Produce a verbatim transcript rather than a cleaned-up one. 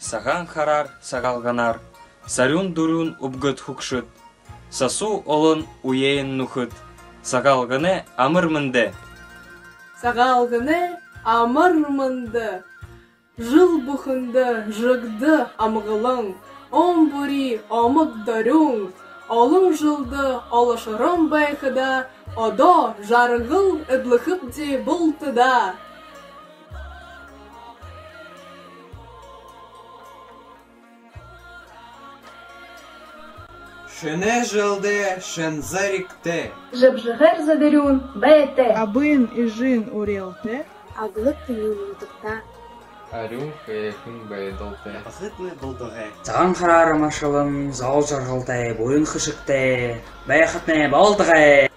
Сагаан һараар, Сагаалганаар, сарюун дүрюун үбгэд хүгшэд, сасуу олон үеын нүхэд, Сагаалганай амар мэндэ! Сагаалганай амар мэндэ! Жэл бүхэндэ жэгдэ амгалан, он бүри омог дорюун, олон жэлдэ олошорон байхада, одоо жаргал эдлэхэбди бултадаа. Шэнэ жэлдээ шэнэ зэргэтэй, жэбжэхэр зэдэрюун байтай, абын эжын үреэлтэй, аглаг тэнюун нютагтаа, арюун һайхан байдалтай, бахытнай болтогой. Сагаан һараар амаршалан, зол жаргалтай, буян хэшэгтэй байхатнай болтогой.